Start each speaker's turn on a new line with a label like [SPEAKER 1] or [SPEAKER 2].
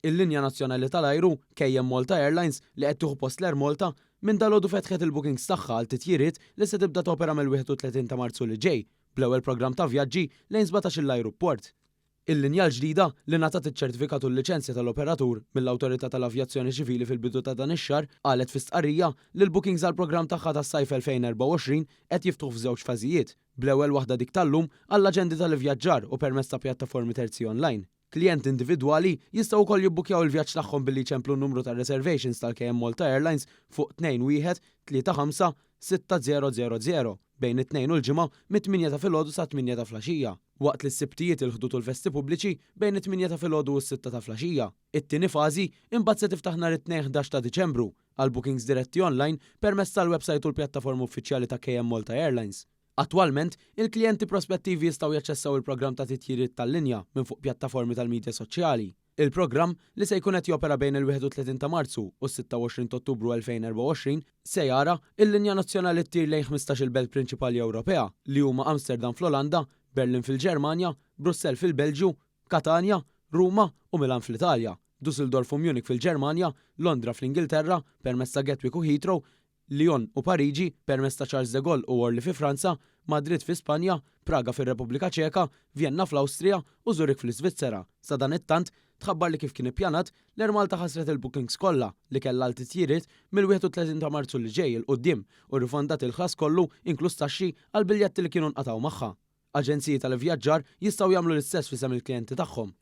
[SPEAKER 1] Il-linja nazzjonali tal-ajru, KM Malta Airlines, li qed tieħu post l-Air Malta, minn dalgħodu fetħet il-bookings tagħha għal titjiriet li se tibda topera mill-31 ta' Marzu li ġej, bl-ewwel programm ta' vjaġġi lejn 17-il ajruport. Il-linja l-ġdida, li ngħatat iċ-ċertifikat u l-liċenzja tal-operatur mill-Awtorità tal-Avjazzjoni Ċivili fil-bidu ta' dan ix-xahar, qalet fi stqarrija li l-bookings għall-programm tagħha tas-sajf 2024 qed jiftħu f'żewġ fażijiet, bl-ewwel waħda dik tal-lum għall-aġendi tal-ivvjaġġar u permezz ta' pjattaformi terzi online. Klijenti individwali jistgħu wkoll jibbukkjaw il-vjaġġ tagħhom billi jċemplu n-numru tar-reservations tal-KM Malta Airlines fuq 21 35 6000 bejn it-Tnejn u l-Ġimgħa mit-tmienja ta' filgħodu sat-tmienja ta' flaxija, waqt li s-Sibtijiet, il-Ħdud u l-festi pubbliċi bejn it-tmienja ta' filgħodu u s-sitta ta' flaxija. It-tieni fażi imbagħad se tiftaħ nhar it-Tnejn 11 ta' Diċembru għal bookings diretti online permezz tal-websajt u l-pjattaforma uffiċjali ta' KM Malta Airlines. Attwalment, il-klijenti prospettivi jistgħu jaċċessaw il-programm ta' titjiriet tal-linja minn fuq pjattaformi tal-midja soċjali. Il-programm, li se jkun qed jopera bejn il-31 ta' Marzu u s-26 ta' Ottubru 2024, se jara l-linja nazzjonali ttir lejn 15-il belt prinċipali Ewropea, li huma Amsterdam fl-Olanda, Berlin fil-Ġermanja, Brussell fil-Belġju, Katanja, Ruma u Milan fl-Italja, Dusseldorf u Munich fil-Ġermanja, Londra fl-Ingilterra, permezz ta' Gatwick u Heathrow, Lyon u Pariġi, permezz ta' Charles de Gaulle u Orly fi Franza, Madrid fi Spanja, Praga fir-Repubblika Ċeka, Vjenna fl-Awstrija u Zurich fl-Iżvizzera. Sadanittant, tħabbar li kif kien ippjanat, l-Air Malta ħassret il-bookings kollha li kellha għal titjiriet mill-31 ta' Marzu li ġej 'il quddiem u rrifondat il-ħlas kollu, inkluż taxxi, għall-biljetti li kienu nqatgħu magħha. Aġenziji tal-ivvjaġġar jistgħu jagħmlu l-istess f'isem il-klijenti tagħhom.